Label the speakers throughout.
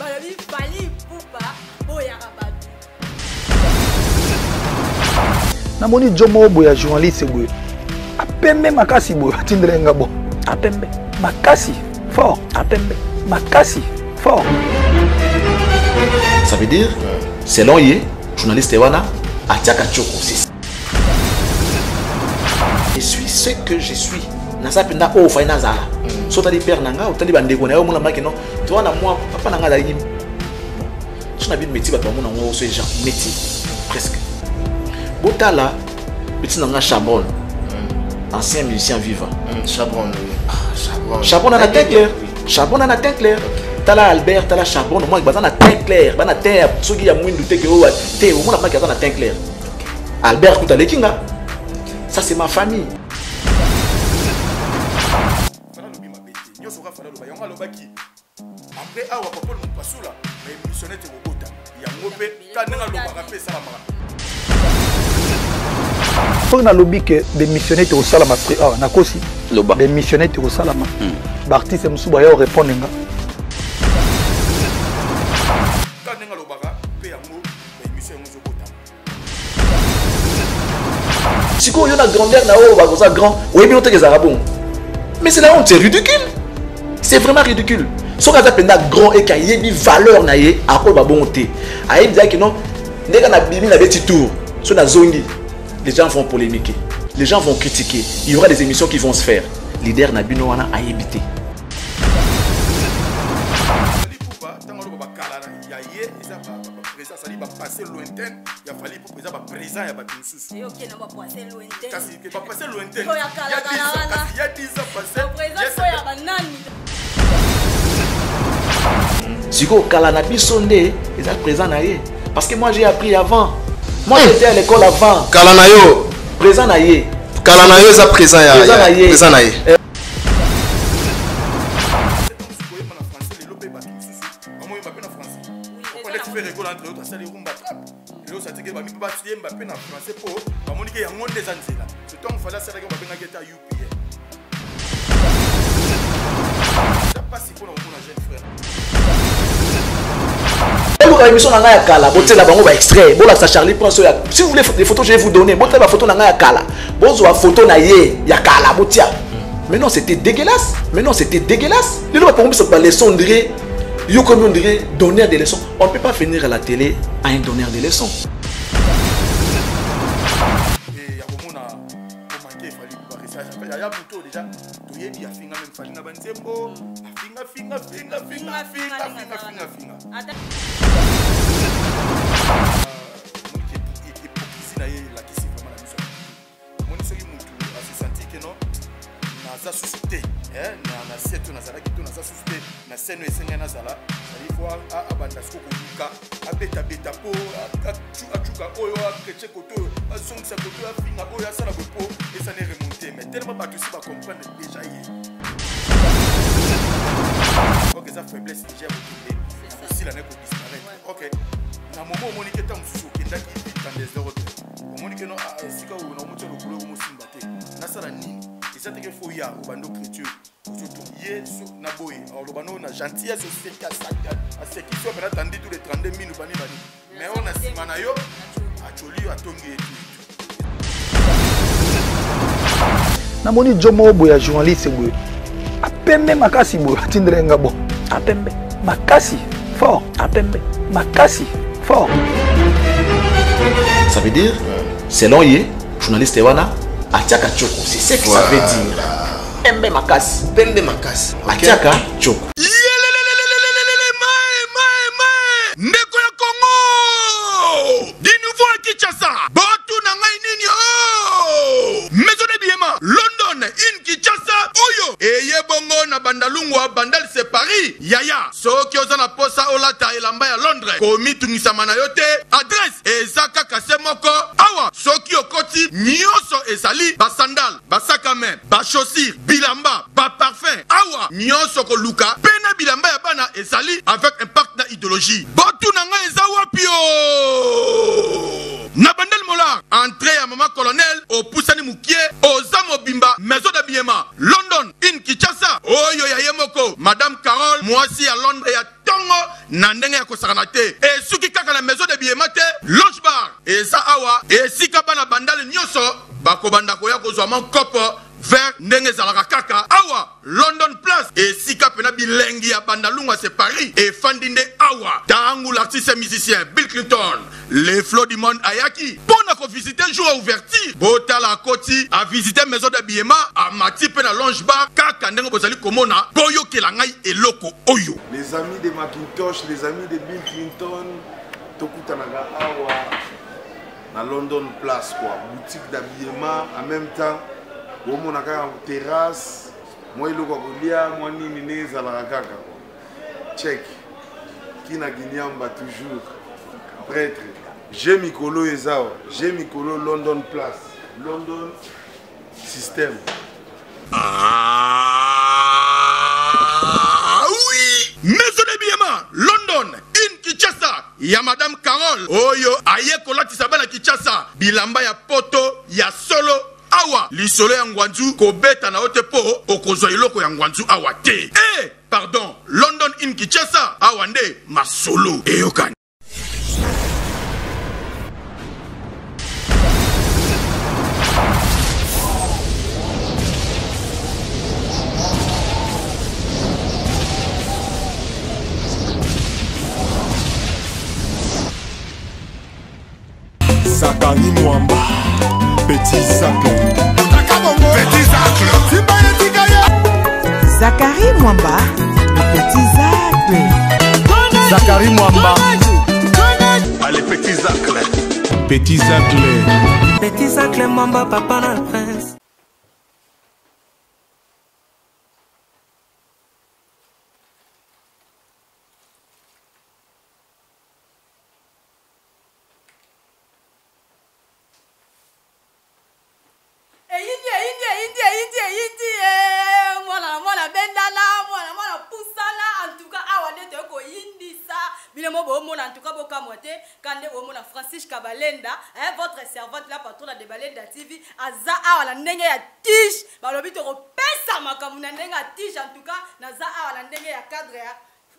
Speaker 1: Balobi Fally Ipupa boyaka bato.
Speaker 2: Namoni jo moko boye ya journaliste boye apembe makasi boye atindela nga bo apembe makasi fort apembe makasi fort.
Speaker 3: Ça veut dire, selon ye, journaliste wana atiaka tshoko. Je suis ce que je suis. Naza mpenza oyo fai nazala. So otali père na nga, otali bandeko na yo, omona maki non to na mwa papa na nga azalaki so na bino métier, bato bamona yango so genre métier presque. Botala petit na nga Chabron, ancien musicien vivant.
Speaker 4: Chabron, oui. Ah, Chabron.
Speaker 3: Chabron na teint clair. Chabron na teint clair. Tala Albert, tala Chabron, omoi baza na teint clair, bana teint soki ya mwindu te ke oyo te, omona maki aza na teint clair. Albert kuta aleki nga. Ça, c'est ma famille.
Speaker 5: Nyonso kaka Fally aloba yango, alobaki après awa Papole Mopasula baémission neti ekokota yango mpe ka ndenge alobaka mpe esalamaka.
Speaker 2: Soki nalobi ke bémissionnaire tokosalama awa, nakosi?
Speaker 3: Loba.
Speaker 2: Bémissionnaire tokosalama, baartiste mosusu baya korépondre nga.
Speaker 5: Ka ndenge alobaka mpe yango, baémission yango ezokotama.
Speaker 3: Sikoyo yo na grandeur na oyo bakoza grand, oyebi yo teke ezalaka bongo. Mais c'est la honte, c'est ridicule, c'est vraiment ridicule. Soki aza mpenza grand eke ayebi valeur na ye, akoloba bongo te. Ayebi zaki non, ndenge nabimi, nabeti tour, so nazongi, les gens vont polémiquer, les gens vont critiquer, il y aura des émissions qui vont se faire. Leader na bino wana ayebi te.
Speaker 5: Fally Ipupa, ntango aloba bakala ya ye, eza baprésent, asali bapassé lointaine ya Fally Ipupa, eza baprésent ya bato mosusu.
Speaker 1: Yo okende bapassé lointain.
Speaker 5: Kasi bapassé lointain
Speaker 1: Oyo ya kala kala wana.
Speaker 5: Kasi ya 10 ans passé.
Speaker 1: Baprésent so ya banani?
Speaker 3: Sikoyo kala na biso nde eza présent na ye, parce que moi, j'ai appris avant. Moi, j'étais à l'école avant.
Speaker 4: Kala na yo.
Speaker 3: Présent na ye.
Speaker 4: Kala na yo eza présent ya
Speaker 3: Présent na ye.
Speaker 4: Présent na ye.
Speaker 5: Koyemba na français lelo mpe bato mosusu bamoyemba mpe na français. Okoleti mpe rigole entre yo, asali rumba trap lelo, satike bami mpe bayemba mpe na français mpo bamoni ke yango nde eza nzela. So ntango Fally asalaki, babengaki ete UPN. Eza mpasi mpona komona jeune frère.
Speaker 3: Oluka émission na ngai ya kala, botiela bango baextrait, bolakisa Charlie Prince oyo. Si vous voulez des photos, je vais vous donner. Botiela bafoto na ngai ya kala, bozwa photo na ye ya kala, botia. Mais non, c'était dégueulasse. Mais non, c'était dégueulasse. Lelo bato bango baleçon, on dirait yo comme on dirait donneur des leçons. On ne peut pas venir à la télé à un donneur des leçons.
Speaker 5: E ya komona komanke Fally Ipupa, ya moto oyo déjà toyebi afinga même Fally na banzembo, afinga finga finga finga finga finga finga finga.
Speaker 1: Ata
Speaker 5: Hypocrisie na ye elakisi vraiment na miso. Omoni, soki motu asesentir ke non, naza susu te na se to nazalaki to naza susu te na scène oyo esengai nazala, zali fo abanda siko koluka abetabeta mpo acuka oyo akretie kote oyo, azongisa kote oyo, afinga oyo, asala boye mpo esani remonte. Mais tellement bato esi bacomprendre déjà ye, ok, eza faiblesse déjà ya kokende na kosila na kodisparaître. Ok, na momo omoni ke ntango mosusu okendaki dans des ordres, omoni ke no, esika oyo nakomotia lokolo ekomosimba te, nasala nini? Eza teke fo ya obanda ocriture ozotonga ye so na boye, aloba no na gentillesse, oseki, asekisi yo mpena, tandi tous les 32 minu bani bani, mais oyo na nsima na yo acoli yo, atongi ye tu.
Speaker 2: Namoni jo moko boye ya journaliste boye apembe makasi boye atindela nga bo apembe makasi fort apembe makasi fort.
Speaker 3: Ça veut dire, selon ye, journaliste wana atiaka tshoko. C'est ce que ça veut dire, pembe makasi.
Speaker 4: Pembe makasi.
Speaker 3: Atiaka tshoko.
Speaker 5: Yelelelelelelele, mae mae mae, ndeko ya Kongo, du nouveau à Kinshasa. Botu na ngai nini o maison de biema London in Kinshasa oyo eye bongo na Bandalungwa, Bandal c'est Paris. Yaya, soki oza na posa olata elamba ya Londres, komitungisama na yo te, adresse eza kaka se moko awa. Soki okoti, nyonso ezali: basandale, basac à main, bachaussure, bilamba, baparfum, awa nyonso koluka mpe na bilamba ya bana ezali avec impact na idéologie. Botu na ngai eza wapi o? Na Bandal Molar, entrée ya mama colonel, opusani mokie, oza mobimba maison d'habillement London in Kinshasa oyo ya ye moko madame Carole. Mwasi ya Londres ya tongo na ndenge ya kosakana te. Esuki kaka na maison d'habillement te, Lounge Bar eza awa esika bana bandale nyonso bakobanda koya kozwa mwa kopo vert ndenge ezalaka kaka awa London Place esika pena bilengi ya bandalungwa c'est Paris efandi nde awa tangu l'artiste musicien Bill Clinton le flot du monde ayaki mpo na kovisite jour ya ouverture botala akoti avisite maison d'habillement amati mpe na lounge bar kaka ndenge bozali komona boyokela ngai eloko oyo.
Speaker 6: Les amis de Macintosh, les amis de Bill Clinton, tokutanaka awa na London Place quoi, boutique d'habillement en même temps bomona kaka terrasse mwa eloko ya kolia mwa nini ndenge ezalaka kaka quoi. Check kina Ginyamba toujours prêtre j'ai mikolo eza awa, j'ai mikolo London Place, London système.
Speaker 5: Ah oui, maison d'habillement London in Kinshasa ya Madame Carole oyo aye kolatisa bana Kinshasa bilamba ya poto ya solo awa lisolo ya ngwanzu kobeta na yo te po okozwa eloko ya ngwanzu awa te. Eh, pardon, London in Kinshasa awa nde masolo eyokani.
Speaker 7: Zakari Mwamba, Petit Zacle.
Speaker 5: Petit Zacle.
Speaker 8: Zakari Mwamba, Petit Zacle.
Speaker 7: Zakari Mwamba. Allez, Petit Zacle. Petit Zacle.
Speaker 9: Petit Zacle Mwamba, papa na prince.
Speaker 1: Eyindi, eyindi, eyindi, eyindi, eyindi, eh, mwana, mwana bendala, mwana, mwana pusana, en tout cas, awa nde toyei koyindisa. Bino mo bomona, en tout cas, bokamwa te, ka nde bomona Francis Kabalenda, hein, votre servante la patronne de Balenda TV, aza awa na ndenge ya tige, balobi tokopesa makambo na ndenge ya tige, en tout cas, naza awa na ndenge ya cadre ya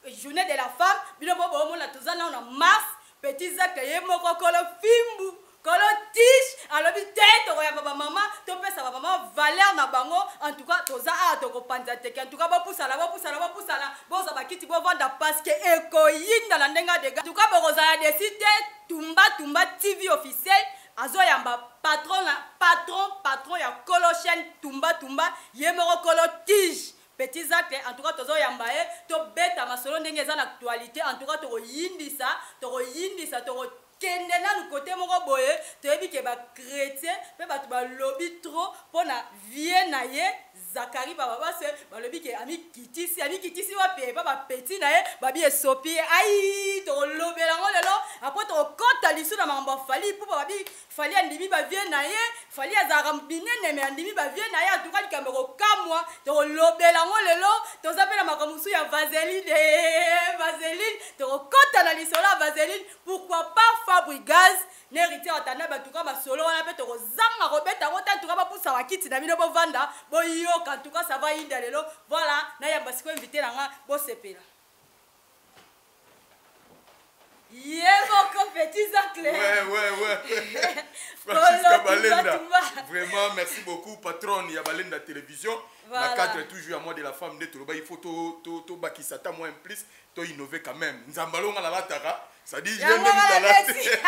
Speaker 1: journée de la femme. Bino mo bomona toza nao na mars, Petit Zacle ye moko kolo fimbu, kolo tige, alobi te tokoyamba ba mama, topesa ba mama valeur na bango. En tout cas, toza awa tokopanza teke. En tout cas, bopusana, bopusana, bopusana, bozwa bakiti, bovanda parce que ekoyinda na ndenge ya dégâts. En tout cas, bokozala desi te, Tumba Tumba TV officiel azoyamba patron na patron, patron ya kolo chaîne Tumba Tumba, ye moko kolo tige. Petit Zacle, en tout cas, tozoyamba ye, tobeta masolo ndenge eza na actualité. En tout cas, tokoyindisa, tokoyindisa, tokokende nanu côté moko boye, toyebi ke ba chrétien pe bato balobi trop mpona vie na ye. Zakari baba base balobi ke amikitisi, amikitisi wapi epa ba petit na ye, babi esopi ye. Ai, tokolobela yango lelo. Après tokokota lisu na makambo ya Fally Ipupa, babi Fally andimi ba vie na ye, Fally azalaka binene mais andimi ba vie na ye. En tout cas likambo kokamwa, tokolobela yango lelo. Toza pe na makambo mosusu ya vaseline, eh, vaseline, tokokota na lisolo ya vaseline. Pourquoi pas Fabregas n'héritier Watanabe. En tout cas masolo wana pe tokozanga kobeta yango te. En tout cas bapusa bakiti na bino bovanda boyoka. En tout cas ça va yinda lelo. Voilà, nayamba sikoyo invité na nga, bosepela. Ye moko Petit Zacle.
Speaker 5: Ouais, ouais, ouais. Francis
Speaker 1: Kolo,
Speaker 5: Kabalenda.
Speaker 1: Tumba, Tumba.
Speaker 5: Vraiment, merci beaucoup, patronne ya Balenda Télévision.
Speaker 1: Voilà.
Speaker 5: La cadre toujours à moi de la femme de Toloba, il faut to, to, to bakisata moi en plus, to innover quand même. Nzambalonga la latara, ça dit,
Speaker 1: Ya
Speaker 5: je n'aime
Speaker 1: mwana
Speaker 5: pas la
Speaker 1: Messi.
Speaker 5: tête.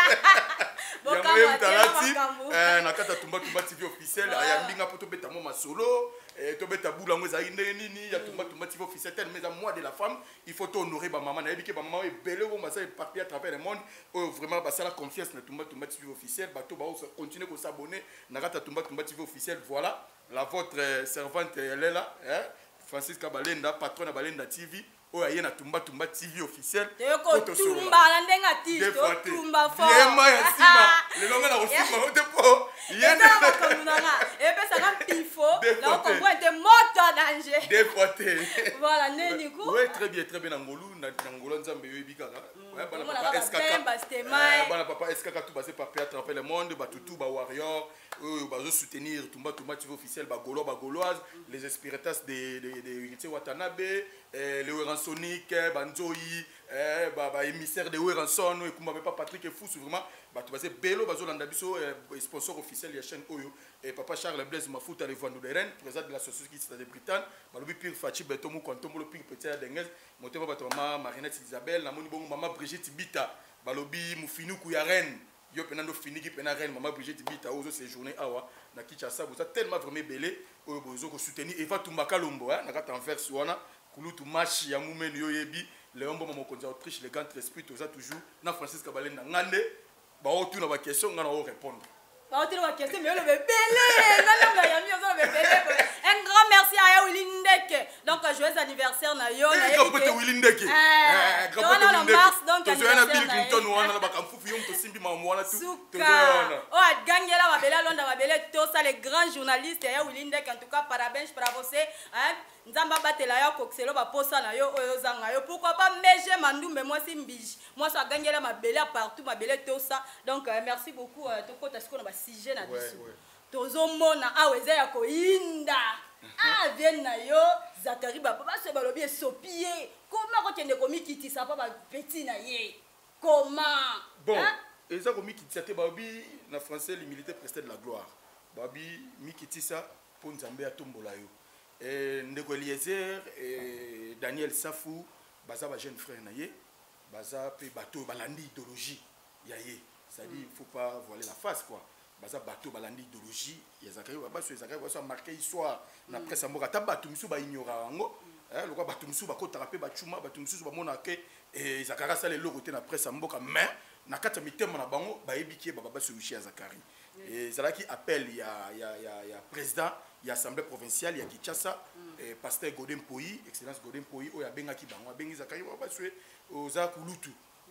Speaker 1: Bokamwa
Speaker 5: Ya mwana
Speaker 1: te,
Speaker 5: Talati,
Speaker 1: makambo.
Speaker 5: na kata Tumba Tumba TV officiel,
Speaker 1: Voilà.
Speaker 5: ya mbinga po tobeta mwa masolo, tobeta bula ngo ezali ndenge nini, ya Tumba Tumba TV officiel, tellement eza mois de la femme, il faut to honorer ba mama, nayebi ke ba mama ebele oyo basala éparpillé à travers le monde, oyo vraiment basala confiance na Tumba Tumba TV officiel, bato ba oyo continuer ko s'abonner na kata Tumba Tumba TV officiel. Voilà, la votre servante, elle est là, hein, Francis Kabalenda, patron ya Balenda TV. oyo aye na Tumba Tumba TV officiel.
Speaker 1: Toyoko
Speaker 5: Po tosolola.
Speaker 1: tumba na ndenge ya tige,
Speaker 5: Des fois te.
Speaker 1: totumba fort.
Speaker 5: Yema ya nsima. Lelo nga na kosimba yo te po. Ye
Speaker 1: Eza
Speaker 5: nde-
Speaker 1: na makambo na nga. Epesaka mpifo,
Speaker 5: Des
Speaker 1: na
Speaker 5: fois te.
Speaker 1: okomprendre te moto ya danger.
Speaker 5: Des fois te.
Speaker 1: Voilà, nde niku.
Speaker 5: Ouais, très bien, très bien na ngolu, na ngolu Nzambe yoyebi kaka. Ouais, bana
Speaker 1: Omona
Speaker 5: papa
Speaker 1: kaka
Speaker 5: SKK.
Speaker 1: Bemba, Stemai.
Speaker 5: Bana papa SKK tout basé par à travers le monde, ba tutu, ba warrior. Oyo bazo soutenir Tumba Tumba TV officiel, ba Gaulois, ba Gauloises, les Espiritas de Héritier Watanabe, les Weransonic, ba Nzoyi, ba émissaire de Weranson, et Kumba Pepa Patrick et Fous, vraiment, bato baze belo bazolanda biso, sponsor officiel ya chaîne oyo, et papa Charles Blaise Mafuta, le Vandou de Rennes, président de l'association qui de Bretagne, balobi pire Fachi Beto Mou Kwantombolo, pire Petit ya Denguez, motema bato mama Marinette Isabelle, namoni bongo mama Brigitte Bita, balobi Mufinuku ya Rennes, yo pena ndo finiki pena Rennes, mama Brigitte Bita ozo séjourner awa na Kinshasa, boza tellement vraiment belé oyo bozo ko soutenir Eva Tumba Kalombo, hein, na kati Anvers wana kulutu mashi ya mumeni yo yebi Léon Mboma mokonzi ya Autriche, le grand esprit toza toujours na Francis Kabale na ngande ba otuna ba question ngana o répondre.
Speaker 1: Ba otuna ba question mais le bébé ngana nga ya mi ozo le bébé. Un grand merci à Willy Ndeke. Donc joyeux anniversaire na yo na
Speaker 5: Eh, grand pote Willy Ndeke.
Speaker 1: Eh,
Speaker 5: Eh, grand pote
Speaker 1: towana na
Speaker 5: Willy Ndeke.
Speaker 1: mars, donc
Speaker 5: Tozoya na Bill
Speaker 1: anniversaire na ye.
Speaker 5: Clinton wana na bakamfufu yo moto simbi mamu wana tu.
Speaker 1: Suka.
Speaker 5: Tozoya wana.
Speaker 1: Oh, agangela mabele, alonda mabele, tosa les grands journalistes ya Willy Ndeke. En tout cas, parabéns, bravo, c'est, hein, Nzambe abatela yo, akokisela yo baposa na yo oyo ozanga yo. Pourquoi pas Meje Mandumbe, mwasi mbiji. Mwasi agangela mabele partout, mabele tosa. Donc merci beaucoup, tokota sikoyo na ba sujet na biso. Tozomona awa eza ya koyinda. Ah, vienne na yo, Zakari Baba, baso balobi esopi ye. Comment kokende komikitisa pa ba petit na ye? Comment?
Speaker 5: Bon,
Speaker 1: Hein?
Speaker 5: eza komikitisa te, balobi na français l'humilité précède la gloire. Balobi mikitisa po Nzambe atombola yo. Ndeko Eliezer, Daniel Safu, baza ba jeune frère na ye, baza pe bato balandi idéologie ya ye. C'est-à-dire, il faut pas voiler la face, quoi. Baza bato balandi idéologie ya Zakari Babaso, ya Zakari Babaso a marqué histoire na presse ya mboka. Ata bato misusu ba ignora yango, hein, lokwa bato misusu bakotaka pe bachuma, bato misusu bamonaka ke, Zakari asala eloko te na presse ya mboka, mais na kati ya mitema na bango bayebi ke ba Babaso Wishi ya Zakari. Et ezalaki appel ya président ya assemblée provinciale ya Kinshasa, pasteur Godé Mpoyi, excellence Godé Mpoyi, oyo abengaki bango, abengi Zakari Babaso, oza kulutu,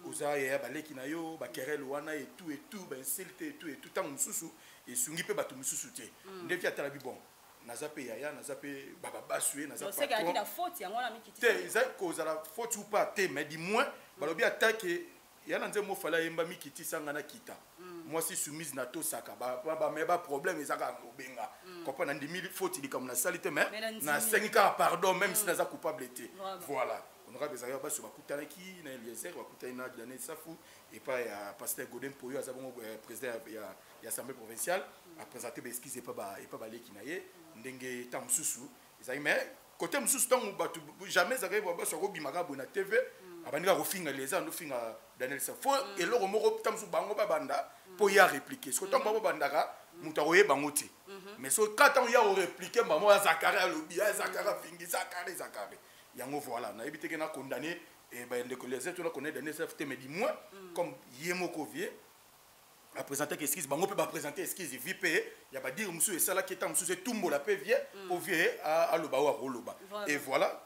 Speaker 5: oza ya baleki na yo, ba querelle wana et tout et tout, ba insulte et tout et tout, tango mosusu esungi pe bato mosusu te. Nde fi atala bi bon, naza pe yaya, naza pe baba basue, naza
Speaker 1: Donc, c'est
Speaker 5: patron.
Speaker 1: qu'il y a faute, yango wana mikiti.
Speaker 5: Te, eza kozala faute ou pas te, mais du moins, balobi attaque, ya na nzembo fala yemba mikiti sanga na kita. Moi si soumise na to saka, ba, ba, ba, mais ba problème ezaka kobenga. Comprendre, na ndimi faute likambo na sali te, mais
Speaker 1: Mais na ndimi.
Speaker 5: na sengi kaka pardon, même si naza coupable te.
Speaker 1: Vraiment.
Speaker 5: Voilà. Honorable Zakari Babaso bakutanaki na Eliezer, bakutani na Daniel Safu, et pas ya pasteur Godé Mpoyo, aza bongo, président ya assemblée provinciale, a présenté ba excuse et pas ba leki na ye, ndenge ta mosusu, ezali, mais côté mosusu ntango bato jamais Zakari Babaso akobimaka boye na TV, abandi kaka kofinga Eliezer, ando finga Daniel Safu. Fo eloko moko ta mosusu bango babanda mpo ya répliquer. Soki ntango bango babandaka, moto akoyeba yango te. Mais soki kaka ntango ya korépliquer, bango ya Zakari alobi, ya Zakari afingi, Zakari, Zakari. Yango voilà, nayebi te ke na condamné, ba ndeko Eliezer, to na condamné Daniel Safu te, mais du moins, comme ye moko vie, a présenté excuse, bango pe ba présenter excuse, vi pe, ya ba dire mosusu esalaki eta mosusu etumbola pe vie, po vie, aloba oyo akoloba.
Speaker 1: Voilà.
Speaker 5: Et voilà,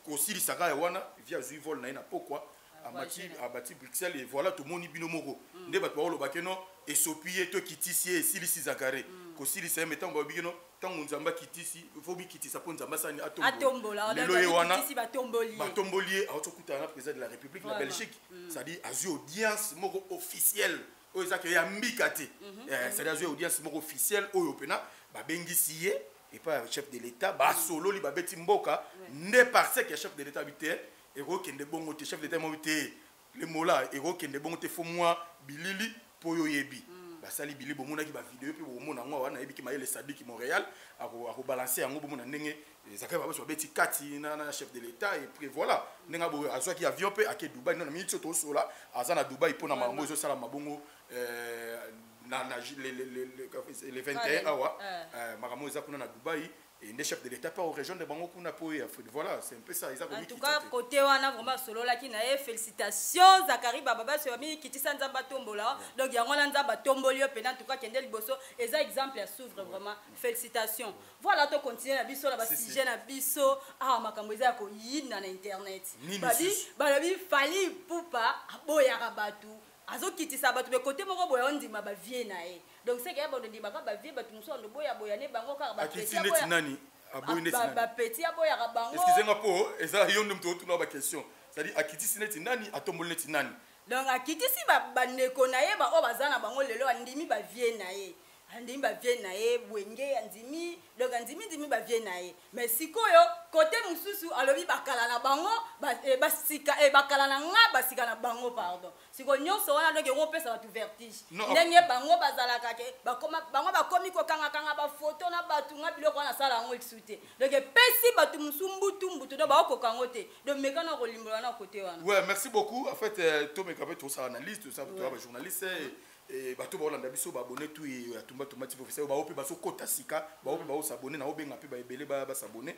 Speaker 5: kosilisaka ya wana, vie azwi vol na ye na pokwa, amati,
Speaker 1: voyagé.
Speaker 5: abati Bruxelles, et voilà, tomoni bino moko. Nde bato baolobaki no, esopi ye to kitisi ye, esilisi Zakari. Kosilisa ye, mais ntango balobi no, ntango Nzambe akitisi, faut mikitisa mpo Nzambe asali atombola.
Speaker 1: Atombola,
Speaker 5: Lelo ye wana,
Speaker 1: akitisi, batomboli ye.
Speaker 5: batomboli ye, awuti kokutana na président de la République na
Speaker 1: Vraiment.
Speaker 5: Belgique. C'est-à-dire, azwi audience moko officielle. Oyo ezaki ya mbika te. C'est-à-dire, azwi audience moko officielle oyo pena babengisi ye epai ya chef de l'État, basololi, babeti mboka, nde parce que chef de l'État abi te, ekokende bongo te, chef de l'État mobi te, le mola ekokende bongo te, fo mwa bilili mpo oyo oyebi. Basali bilili, bomonaki ba vidéo mpe bomona yango awa, nayebiki mayele Sadiki Montréal, akobalancer yango, bomona ndenge Zakari Babaso babeti kati na chef de l'État, et puis voilà, ndenge azwaki avion mpe ake Dubai, na miniti oyo tosola, aza na Dubai mpona makambo ezosala mabongo, na le 21 awa, makambo eza kuna na Dubai, et nde chef de l'État mpe akorejoindre bango kuna mpo ya Afrique. Voilà, c'est un peu ça, eza
Speaker 1: En tout
Speaker 5: komikita
Speaker 1: cas,
Speaker 5: te.
Speaker 1: côté wana vraiment sololaki na ye, félicitations Zakari Baba Baso mikitisa Nzambe atombola. Donc yango wana Nzambe atomboli yo pena, en tout cas kende liboso, eza exemple ya suivre vraiment. Félicitations. Voilà, to continuer na biso na ba
Speaker 5: Si, si.
Speaker 1: sujet na biso. Ah, makambo eza ya koyinda na internet.
Speaker 5: Nini
Speaker 1: Babi,
Speaker 5: lisusu?
Speaker 1: balobi Fally Ipupa aboyaka bato. Azokitisa bato, mais côté moko boya ondima ba vie na ye. Donc c'est que ya bondo ndimaka ba vie bato mosusu ando boya boya ne bango kaka ba
Speaker 5: Akiti
Speaker 1: petit
Speaker 5: neti
Speaker 1: aboya.
Speaker 5: nani? Aboyi neti nani?
Speaker 1: Ba petit aboyaka bango.
Speaker 5: Excusez nga po, eza yo nde moto otuna ba question. C'est-à-dire akitisi neti nani, atomboli neti nani?
Speaker 1: Donc akitisi bandeko na ye, ba oyo baza na bango lelo, andimi ba vie na ye. Andimi bavie na ye Wenge, andimi, donc andimi ndimi bavie na ye. Mais sikoyo kote mosusu alobi bakala na bango basika, bakala na nga, basika na bango, pardon. Sikoyo nyonso wana, donc yango opesa bato vertige. Ndenge bango bazalaka ke bakoma, bango bakomi kokangakanga bafoto na bato, nga biloko wana asala yango lisusu te. Donc epesi bato mosusu mbutu mbutu, donc baokoka yango te. Donc meka na kolimbola na kote wana.
Speaker 5: Ouais, merci beaucoup. En fait, tomeka mpe tosala analyse, tosala bajournaliste bato baolanda biso, baabonné tout ya Tumba Tumba TV officiel, bao mpe bazokota sika, bao mpe baosabone na obenga mpe baebele basabone,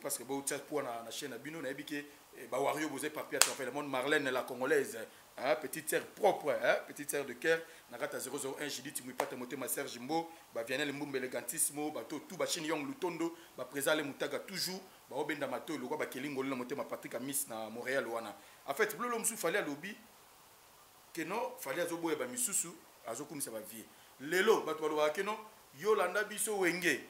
Speaker 5: parce que botia poids na chaîne na bino. Nayebi ke bawario boza éparpillé à travers le monde. Marlène la Congolaise, hein, petite sœur propre, hein, petite sœur de cœur na kati ya 001, Judith Mwipata Motema, Serge Mbo, bavianel Mbumba Elegantismo, bato tout bachine Yong Lutondo, baprésent le Mutaga toujours, baobenda mato lokwa bakeli ngolo na motema, Patrick Amis na Montréal wana. En fait, blolo mosusu Fally alobi ke non, Fally azoboya bamisusu, azokumisa bavie. Lelo bato balobaka ke non, yolanda biso Wenge.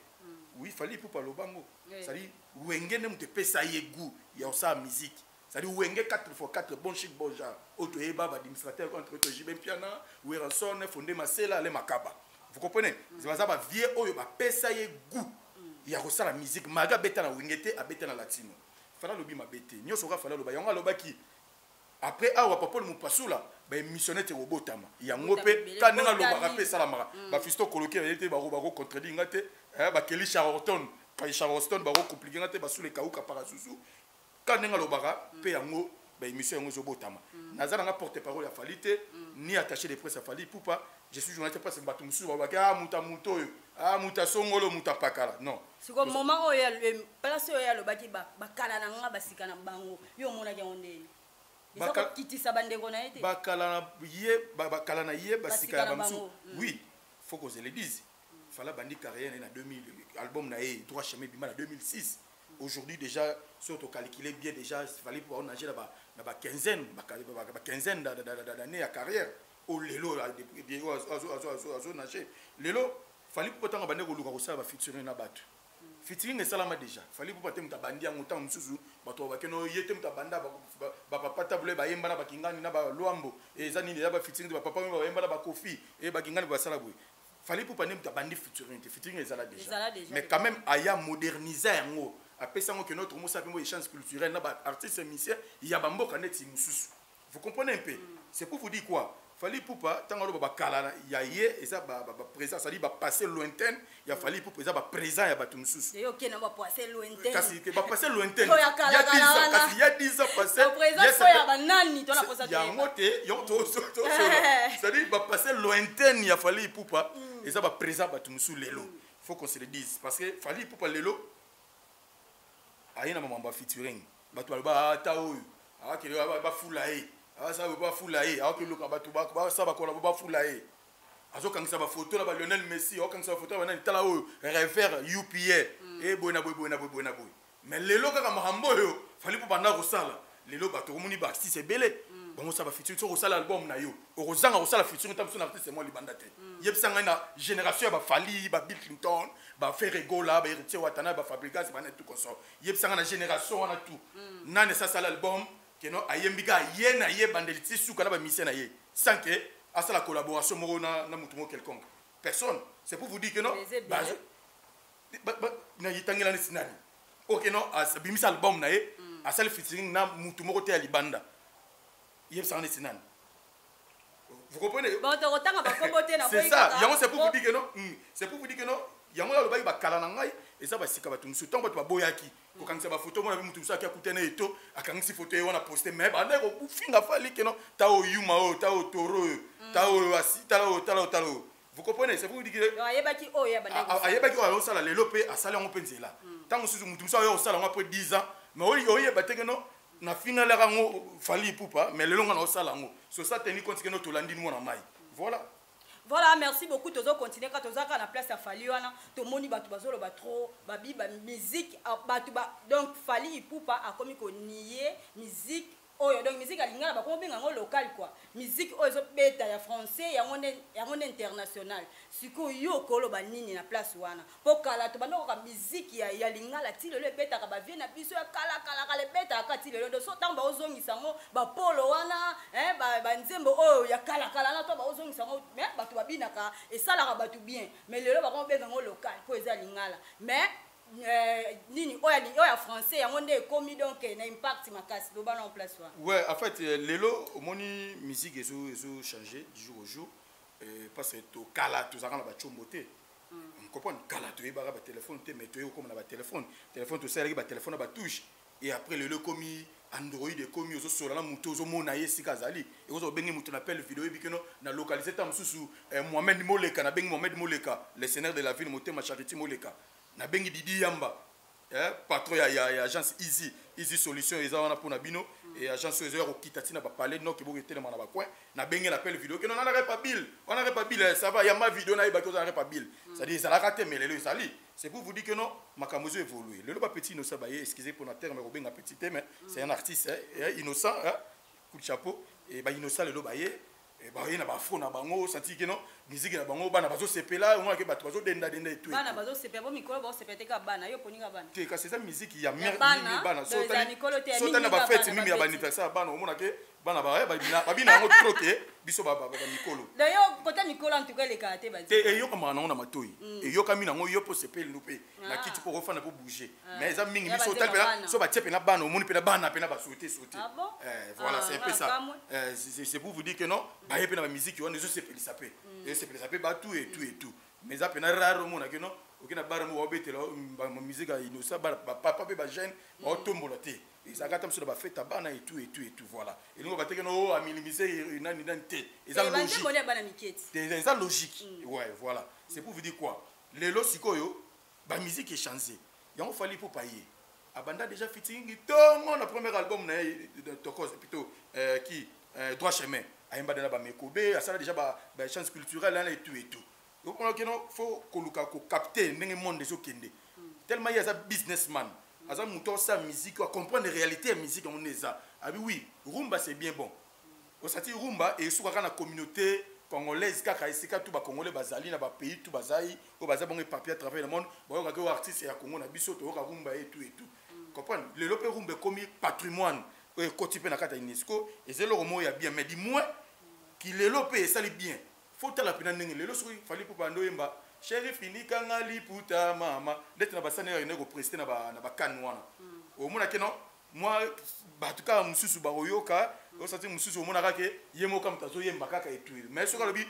Speaker 5: Oui, Fally Ipupa alobango. C'est-à-dire Wenge nde moto epesa ye goût ya kosala musique, c'est-à-dire Wenge 4x4, bon chic bon genre, oyo toyeba, baadministrateur contre to JB Mpiana, Werrason, Fonde Masela, Ale Makaba, vous comprenez? Baza bavie oyo bapesa ye goût ya kosala musique, malgré abeta na Wenge te, abeta na Latino. Fally alobi mabe te, nyonso kaka Fally aloba yango. Alobaki après awa Papole Mopasula, baémission neti ekobotama yango mpe ka ndenge alobaka mpe esalamaka. Bafisto koloki bayebi te, bakocontredire nga te. Bakeli Charlton, Charleston, bakocompliquer nga te. Basula ekauka parasusu ka ndenge alobaka mpe yango, baémission yango ezobotama. Naza nanga porte parole ya Fally te, ni attaché de presse ya Fally Ipupa. Je suis journaliste, parce que bato mosusu balobaki: "Ah, moto ya moto oyo, ah, moto asongolo, moto apakala." Non.
Speaker 1: Siko moment oyo, place oyo alobaki bakala na nga, basika na bango, yo omonaki yango ndeni? Eza kokitisa bandeko na ye te?
Speaker 5: Bakala na ye, bakala na ye, basika ya bamosusu, oui, faut qu'on se le dise. Fally abandi carrière na ye na 2000, album na ye Droit Chemin bima na 2006. Aujourd'hui déjà, soki tocalculer bien déjà, Fally po nager na ba quinzaine d'année ya carrière oyo lelo azonager. Lelo Fally mpo ntango abandi koluka kosala bafeaturing na bato, featuring esalama déjà. Fally mpo te moto abandi yango. Ntango mosusu bato bakeno ye te moto abanda, bapapa tabule bayemba na bakingani na balwambo, eza nini, eza bafeaturing te. Bapapa oyo bayemba na bakofi e bakingani, basala boye. Fally Ipupa nde moto abandi featuring te, featuring ezala déjà, mais quand même aya moderniser yango, apesi yango ke notre mosala mpe mo échange culturel na baartiste musicien ya bamboka neti mosusu, vous comprenez un peu? C'est pour vous dire quoi? Fally Ipupa, ntango aloba bakala ya ye, eza baprésent, c'est-à-dire bapassé lointaine ya Fally Ipupa, eza baprésent ya bato mosusu. Kasi bapassé lointaine kasi ya 10 ans passé yango te, c'est-à-dire bapassé lointaine ya Fally Ipupa eza baprésent bato mosusu lelo. Faut qu'on se le dise, parce que Fally Ipupa lelo aye na mamambo ya featuring. Bato baloba ata oyo akende bafula ye, asala bafula ye, aokeluka bato basala bakola bafula ye, azokangisa bafoto na balionel Messi, aokangisa bafoto na banani, tala oyo rever upa e boye na boye, boye na boye, boye na boye. Mais lelo kaka makambo oyo Fally mpo banda kosala lelo, bato omoni baartiste ebele bango osala bafeaturing. Soki osala album na yo, okozanga kosala featuring ta mosu na artiste mwa libanda te. Yebisa ngai, na génération ya baFally, baBill Clinton, baFerre Gola, baHéritier Watana, baFabregas, bana tout consort, yebisa ngai, na génération wana tout, nani esasala album keno ayembi kaka ye na ye bandeli ti suka na bamusicien na ye, sans que asala collaboration moko na motu moko quelconque? Personne. C'est pour vous dire que non, nayitangela neti nani oyo non abimisa album na ye, asali featuring na mutu moko te ya libanda? Yebisanga neti nani? Vous comprenez?
Speaker 1: Bon, tokotanga bakombo te na.
Speaker 5: C'est ça yango, c'est pour vous dire que non, c'est pour vous dire que non, yango alobaki bakala na ngai eza basika bato mosusu. Ntango bato baboyaki kokangisa bafoto, mona mpe motu mosusu aki akutana ye to akangisi foto ye wana poste, mais bandaki kofinga Fally ke non, ta oyo yuma oyo, ta oyo toro oyo, ta oyo tala oyo, tala oyo, tala oyo. Vous comprenez? C'est pour vous dire que
Speaker 1: ayebaki oyo.
Speaker 5: Ayebaki oyo azosala lelo mpe asali yango mpe nzela. Ntango mosusu motu mosusu ayo osala yango après 10 ans, mais oyeba te ke non, nafingalaka yango Fally Ipupa, mais lelo nga na osala yango. So ça teni compte ke no tolandi mwana mai, voilà.
Speaker 1: Voilà, merci beaucoup. Tozo continuer kaka, toza kaka na place ya Fally wana. Tomoni bato bazoloba trop, babi bamusique bato ba, donc Fally Ipupa akomi konier musique. Oyo donc musique ya lingala bakomi obenga yango local quoi. Musique oyo ezobeta ya français yango nde, yango nde international. Sikoyo yo okoloba nini na place wana? Po kala tobanda koyoka musique ya lingala ti lelo ebetaka ba vieux na biso ya kala kala kala ebetaka kaka ti lelo. Donc so tango baozongisa yango ba polo wana, hein, ba nzembo oyo ya kala kala na to baozongisa yango, mais bato babinaka esalaka bato bien. Mais lelo bakomi obenga yango local po eza lingala. Mais nini oyo ya, oyo ya français yango nde ekomi donc na impact makasi. Loba na place wana.
Speaker 5: Ouais, en fait, lelo omoni musique ezo changer du jour au jour. Parce que to kala tozalaka na ba tshombo te. On comprend kala toyebaka ba téléphone te, mais toyei kokoma na ba téléphone. Téléphone tosalelaki ba téléphone na ba touche. Et après lelo ekomi Android ekomi ozosola na moto ozomona ye esika azali. Ekozala obengi moto na appel vidéo oyebi keno na localiser ta mosusu Mohamed Moleka, nabengi Mohamed Moleka, le seigneur de la ville, motema Charity Moleka. Nabengi Didi Yamba, patron ya agence Easy, Easy Solution eza wana mpona bino. Et agence oyo ezoya kokita ntina ba palais noki boke telema na ba coin. Nabengi na appel vidéo keno nana repa bill, wana repa bill, ça va, yamba vidéo na yebaki oza na repa bill. C'est-à-dire ezalaka te, mais lelo ezali. C'est pour vous dire que non, makambo ezo évoluer. Lelo ba petit innocent baye, excusez pour na terme kobenga petit te, mais c'est un artiste, hein, innocent, hein, coup de chapeau. Et ba innocent lelo baye, et baye na ba afro na bango, senti que non, musique na bango, bana bazo sepela, on a que bato bazo denda denda et tout.
Speaker 1: Bana bazo sepela, bo mikolo bazo sepela te ka bana, yo poni ka bana.
Speaker 5: Te, kasi eza musique ya
Speaker 1: Ya
Speaker 5: mère,
Speaker 1: bana,
Speaker 5: mimi bana.
Speaker 1: donc
Speaker 5: So
Speaker 1: eza
Speaker 5: tani,
Speaker 1: mikolo te, ya
Speaker 5: so
Speaker 1: mingi
Speaker 5: tani na ba
Speaker 1: ka
Speaker 5: fête,
Speaker 1: bana,
Speaker 5: mimi ya
Speaker 1: ba
Speaker 5: ba
Speaker 1: petit.
Speaker 5: anniversaire ya bana, omona ke bana ba, eh, ba bina, ba bina yango trop ke, biso ba, ba, ba, ba mikolo.
Speaker 1: D'ailleurs, kota mikolo en tout cas eleka te, ba
Speaker 5: Te, eyokamaka nango na matoi. Eyokami nango, yo po sepeli no pe. Na kiti po kofanda po bouger. Mais eza mingi,
Speaker 1: Ya
Speaker 5: biso
Speaker 1: ba
Speaker 5: otali
Speaker 1: nzembo
Speaker 5: pena,
Speaker 1: bana.
Speaker 5: so batie pena bana, omoni pena bana pena ba sauter, sauter.
Speaker 1: Ah bon?
Speaker 5: Voilà,
Speaker 1: Ah,
Speaker 5: c'est un peu
Speaker 1: ah,
Speaker 5: ça.
Speaker 1: kamwe.
Speaker 5: C'est pour vous dire que non, ba ye pena ba musique wana, ezo sepelisa pe. Ezo sepelisa pe ba tout et tout et tout. Mais eza pena rare omona ke non, oke na bar mo babetela, ba musique ya innocent, ba, ba papa pe ba jeune, ba otombola te. Ezalaka ata mosusu na ba fête ya bana et tout et tout et tout, voilà. Elingo bateke no, oh, a minimiser, nani, nani te. Eza
Speaker 1: Eh, ba
Speaker 5: logique.
Speaker 1: nzembo nde ya bana mike ti.
Speaker 5: Te, eza logique. Ouais, voilà. C'est pour vous dire quoi? Lelo sikoyo, ba musique échangée. Yango fallait pour payer. Abanda déjà fitting tongo na premier album na ye, de Tokos, plutôt qui droit chemin. Ayemba de na ba Mekobe, asala déjà ba chance culturelle là et tout et tout. Donc on a que non, faut koluka ko capter ndenge monde ezo kende. Tellement il y a ça businessman. Aza muto sa musique, a comprendre réalité ya musique on est ça. Ah oui, rumba c'est bien bon. Osati rumba et soukaka na communauté congolaise kaka esika tout ba congolais bazali na ba pays tout bazai o baza bongo papier à travers le monde, ba yoka ke artiste ya Congo na biso to yoka rumba et tout et tout. Comprendre? Lelo pe rumba ekomi patrimoine oyo ekoti pe na kati ya UNESCO, ezelo mo ya bien, mais du moins ki lelo pe esali bien. Faut tala pena ndenge lelo soki fallait pour bando yemba Shérif Inikanga liputa mama ndeti na basani ya ko prester na ba kan wana. Omona ke non, moi ba tout cas mususu ba oyoka, osati mususu omona kaka ke ye moko mutu azoyemba kaka et tout. Mais soki alobi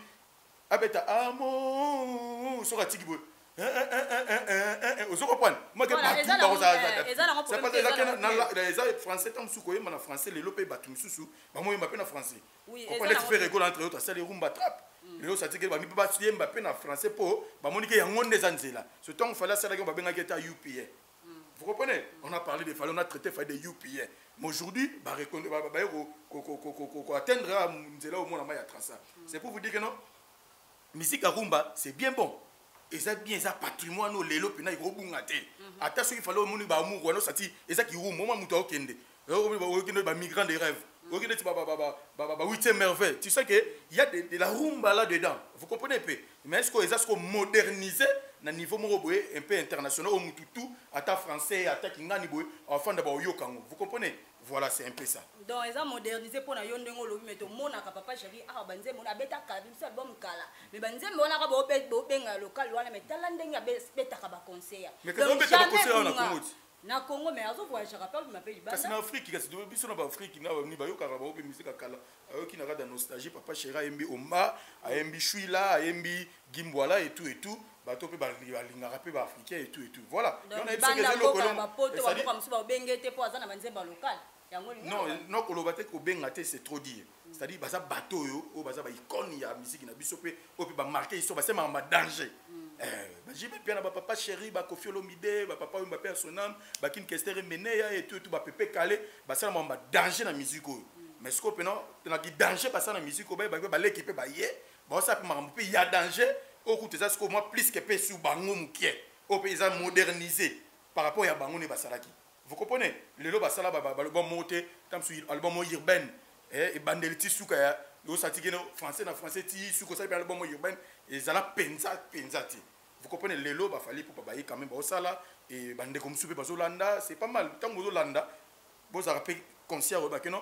Speaker 5: abeta amour soki atiki boye, ozo comprendre? Moi, que
Speaker 1: Voilà,
Speaker 5: bato
Speaker 1: eza na
Speaker 5: ba kozala
Speaker 1: ngo,
Speaker 5: za-
Speaker 1: eza na ngo
Speaker 5: C'est
Speaker 1: problème
Speaker 5: pas
Speaker 1: te,
Speaker 5: eza
Speaker 1: eza
Speaker 5: ke
Speaker 1: na
Speaker 5: na-
Speaker 1: ngo
Speaker 5: na-
Speaker 1: te.
Speaker 5: na- eza français, ntango mosusu koyemba na français, lelo mpe bato mosusu bamoyemba mpe na français.
Speaker 1: Oui,
Speaker 5: Comprendre
Speaker 1: eza na
Speaker 5: neti Ferre
Speaker 1: ngo
Speaker 5: Gola entre autres, asali rumba trap. Lelo sati ke bami mpe bayemba mpe na français mpo bamoni ke yango nde eza nzela. Ce temps, Fally asalaki yango, babengaki ete UPA. Vous comprenez? On a parlé de Fally, on a traité Fally de UPA. Mais aujourd'hui, bah, reconna-, bah, bah, bah, ko, ko, ko, ko, ko, ko, ko, atteindre à nzela au monde, ya traça. C'est pour vous dire que non, musique à rumba, c'est bien bon. Eza bien, eza patrimoine oyo lelo mpena ekobunga te. Ata soki Fally omoni ba amour wana, osati, eza kirumba, omona moto akokende. Oyo, oyo, okende ba migrant de rêve. Okende ti ba, ba, ba, ba, ba, ba, ba huitième merveille. Tu sais que il y a de la rumba là-dedans. Vous comprenez un peu? Mais est-ce que eza ce qu'on moderniser na niveau moko boye un peu international au mututu, ata français, ata kingani boye, enfin d'abord yokango. Vous comprenez? Voilà, c'est un peu ça.
Speaker 1: Donc eza modernisé pona yo ndenge olobi, mais tomonaka papa chéri, ah, ba nzembo na abeta kala, biso album kala. Mais ba nzembo wana ka bo be-, bo benga local wana, mais tala ndenge abetaka ba conseil.
Speaker 5: Mais kasi
Speaker 1: Donc,
Speaker 5: obeta ba
Speaker 1: jamais
Speaker 5: conseil wana na
Speaker 1: bunga.
Speaker 5: Congo ti.
Speaker 1: Na Congo, mais azo voyager pas, il m'appelle Libanda.
Speaker 5: Kasi na Afrique, kasi to biso na ba Afrique, na ba ni ba yokaka ba ope musique kala. Ayoki na kaka nostalgie, papa chéri ayembi Omba, ayembi Shuila, ayembi Gimbwala et tout et tout. Bato pe ba lingaka pe ba africain et tout et tout. Voilà.
Speaker 1: Donc,
Speaker 5: Yon na biso
Speaker 1: banda
Speaker 5: ke zelo
Speaker 1: mboka
Speaker 5: kolongo.
Speaker 1: ba poto,
Speaker 5: Et
Speaker 1: ba
Speaker 5: ça dit
Speaker 1: mboka mosusu ba obenge te po aza na ba nzembo local. Yango lingi
Speaker 5: Non,
Speaker 1: ba-
Speaker 5: non, koloba te kobenga te, c'est trop dire. C'est-à-dire baza bato oyo, oyo baza ba icône ya musique na biso pe, oyo pe ba marqué histoire, ba sema ba danger. Ba JB Mpiana, ba papa chéri, ba Koffi Olomide, ba papa oyo ba père son âme, ba King Kester Meneya et tout et tout, ba Pepe Kallé, ba sala ba danger na musique oyo. Mais ce qu'on peut non, na ki danger ba sala na musique oyo, ba, ba, ba leki pe ba ye, ba osa pe makambo pe ya danger, oyo kutu eza sikoyo mwa plus que pe sur bango mokie, oyo pe eza modernisé par rapport ya bango ne basalaki. Vous comprenez? Lelo basala ba album moko te, ntango mosusu album moko urbaine, ebandeli ti suka ya osati keno français na français ti suka osali mpe album moko urbaine ezala mpenza mpenza te. Vous comprenez? Lelo baFally Ipupa baye quand même baosala e bandeko mosusu mpe bazolanda, c'est pas mal. Ntango bozolanda, bozalaka mpe conscient oyeba keno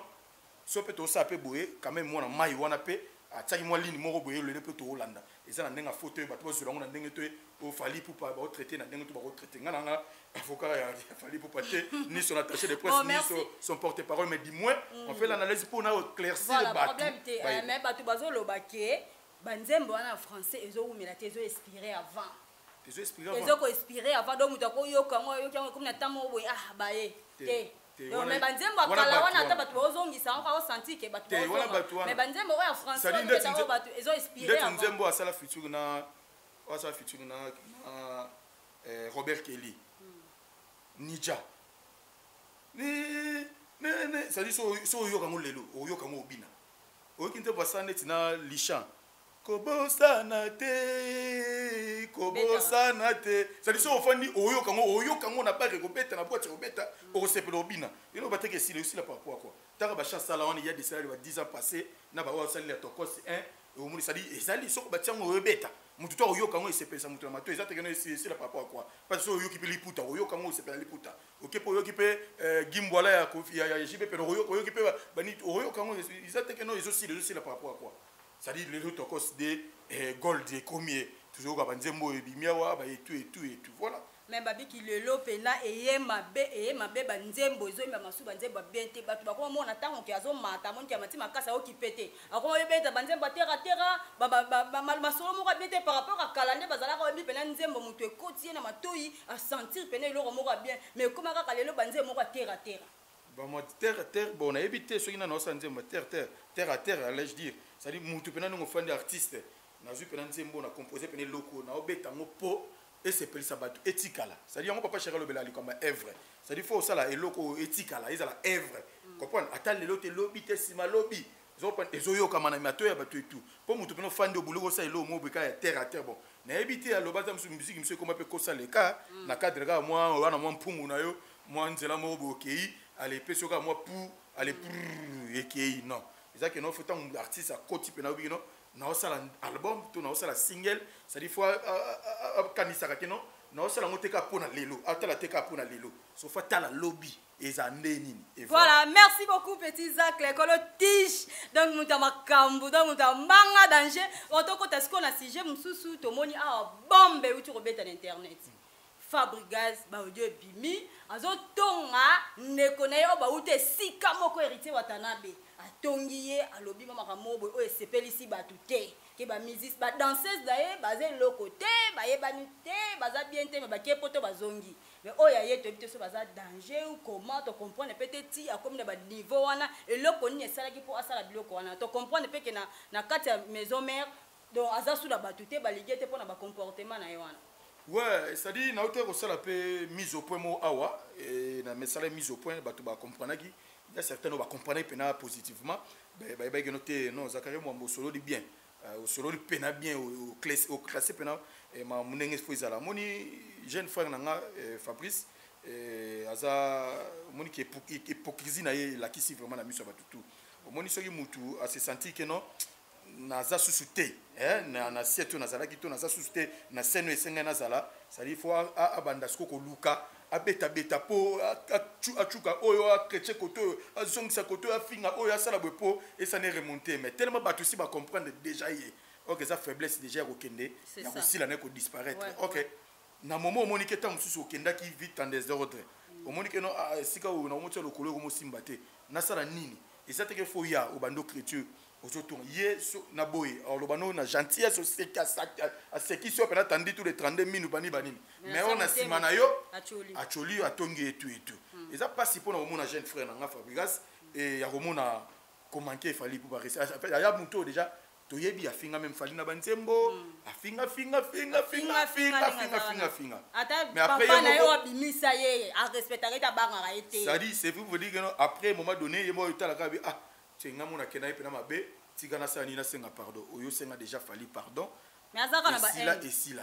Speaker 5: so mpe tosala mpe boye quand même, mwana mai wana mpe atiaki mwa ligne moko boye. Lelo mpe toolanda, eza na ndenge ya faute oyo bato bazwela yango na ndenge to oFally Ipupa baotraite na ndenge to bakotraite. Nga na nga avocat ya Fally Ipupa te, ni son attaché de presse,
Speaker 1: Bon,
Speaker 5: ni
Speaker 1: merci.
Speaker 5: son porte-parole, mais du moins on fait l'analyse pour na éclaircir
Speaker 1: Voilà,
Speaker 5: bato.
Speaker 1: problème te. Mais bato bazoloba ke banzembo wana ya français ezowumela te, ezoexpire avant.
Speaker 5: Ezoexpire avant.
Speaker 1: Ezokoexpire avant, donc moto akoyoka yango, ayoki yango, ekomi na ntango moko boye, ah, baye
Speaker 5: Te,
Speaker 1: te.
Speaker 5: te,
Speaker 1: Donc,
Speaker 5: wana-
Speaker 1: mais banzembo ya
Speaker 5: wana
Speaker 1: kala
Speaker 5: bato
Speaker 1: wana, ata
Speaker 5: wana.
Speaker 1: bato bazongisa yango, aosentir ke bato
Speaker 5: Te, wana
Speaker 1: bazonga.
Speaker 5: bato wana.
Speaker 1: Mais banzembo oyo ya français
Speaker 5: C'est-à-dire
Speaker 1: oyo
Speaker 5: ndeti
Speaker 1: oyo bato ezoexpire
Speaker 5: ndeti
Speaker 1: avant.
Speaker 5: nzembo asala featuring na, oyo asala featuring na Robert Kelly, Nija ne ne ne, c'est-à-dire so oyoka yango lelo, oyoka yango, obina. Oyoki nzembo asala neti na Lichan, kobosana te, kobosana te, c'est-à-dire so ofandi, oyoka yango, oyoka yango na bar, ekobeta na boîte, ekobeta, okosepela, obina. Eloko bateke esila, esila par rapport à quoi? Taka bachance sala wana, il y a des salles ba 10 ans passé na ba oyo asaleli ya Tokos 1, omoni, c'est-à-dire ezali soko batia yango, oyobeta motu to akoyoka yango, esepelisa motu na mato. Eza tekeno esila par rapport à quoi? Parce que oyoki mpe liputa, oyoka yango, osepela liputa, oke mpe oyoki mpe gimbwala ya ya JB mpe oyoki mpe bani, oyoka yango, eza tekeno ezosila, ezosila par rapport à quoi? C'est-à-dire lelo Tokos de gold ekomi ye, tozoyoka banzembo oyo ebimi awa, baetu etu etu, voilà.
Speaker 1: Mais babiki lelo mpena eye mabe, eye mabe, banzembo ezoyemba masu, banzembo ya bien te. Bato bakomona ntango ke azomata, amoniki amati makasi, ayoki pe te, akoma oyebeta banzembo ateratera, masolo moko ya bien te par rapport akala nde bazalaka oyebi mpena nzembo, moto ekoti ye na matoi, asentir mpena eloko moko ya bien. Mais ekoma kaka lelo banzembo moko ateratera.
Speaker 5: Bamwa terre à terre, bon, nayebi te soki nana osala nzembo ya terre terre, terre à terre, allais-je dire. C'est-à-dire mutu mpena ndenge ofandi, artiste, nazwi mpena nzembo na compose pene eloko, naobeta yango mpo esepelisa bato, etikala. C'est-à-dire yango papa Chéri alobela likambo ya œuvre, c'est-à-dire faut osala eloko oyo etikala, ezala œuvre, comprendre? Ata lelo te, lobi te, nsima lobi, ezoyokama na matoi ya bato etu, mpo motu mpena ofandi, obuluki osala eloko moko boye ya terre à terre. Bon, nayebi te, aloba ata mosusu musique mosusu ekoma mpe kosaleka na cadre kaka mwa wana, mwa mpungu na yo, mwa nzela moko boye, okei ale, epesi yo kaka mwa pu ale prrr, ekei. Non, eza ke no faut ntango artiste akoti mpe nayobi keno naosala album to naosala single, c'est-à-dire faut akanisaka ke non, naosala yango te kaka mpo na lelo, atala te kaka mpo na lelo, so faut atala lobi eza nde nini. Et
Speaker 1: Voilà, merci beaucoup petit Zach, l'école tige. Donc moto ya makambo, donc moto ya mbanga danger. Otokota sikoyo na sujet mosusu, tomoni awa bombe euti kobeta na internet. Fabregas, baaudio ebimi, azotonga ndeko na ye oyo bauta esika moko, Héritier Watanabe. Atongi ye, alobi mwa makambo moko boye oyo esepelisi bato te, ke bamusicien, badanseuse na ye baza eloko te, bayebani te, baza bien te, me bakie poto bazongi. Mais oyo aye, toyebi te so baza danger ou comment. Tocomprendre mpe te ti akomi na baniveau wana, eloko nini esalaki mpo asala biloko wana. Tocomprendre mpe ke na kati ya maison mère, donc aza su na bato te, balingi te mpona bacomportement na ye wana.
Speaker 5: Ouais, c'est-à-dire nauti kosala mpe mise au point mo awa na mesala mise au point, bato bacomprenaki, ya certains oyo bacomprenaki mpena positivement, bayebaki no te. Non, Zakari Mwambo, osololi bien, osololi mpena bien, oclasse mpena makambo ndenge fo ezala. Moni jeune frère na nga Fabrice, aza omoni ke hypocrisie na ye elakisi vraiment na miso ya bato tu. Omoni soki mutu ase sentir ke non, naza susu te na sie to nazalaki to naza susu te na scène oyo esengai nazala, c'est-à-dire faut abanda siko koluka abetabeta mpo acuka oyo achrétien kote oyo, azongisa kote oyo, afinga oyo, asala boye mpo esani remonte. Mais tellement bato si bacomprendre déjà ye, ok, eza faiblesse déjà ya kokende ya kosila na ye kodisparaître. Ok, na moment omoni ke ntango mosusu okendaki vite en désordre, omoni ke no, esika oyo nakomotia lokolo ekomosimba te, nasala nini? Eza teke fo ya obandi ocriture, ozotonga ye na boye, aloba no na gentillesse, oseki, asekisi yo mpena, tandi tous les 32 minu bani banini, mais oyo na nsima na yo acoli, atongi etu etu. Eza mpasi mpona komona jeune frère na nga Fabregas ya komona komanke eFally mpo aya motu oyo déjà toyebi afinga même Fally na banzembo, afinga finga finga finga finga finga finga finga.
Speaker 1: Ata papa na ye oyo abimisa ye arespectaka ete abangaka ye te.
Speaker 5: C'est-à-dire, c'est vous dire que non, après moment donné ye moko etalaka bi, ah, te nga mona akenda ye mpena mabe, tika nasala nini, nasenga pardon. Oyo osenga déjà Fally pardon.
Speaker 1: Mais azaka na ba
Speaker 5: esila
Speaker 1: haine.
Speaker 5: Esila.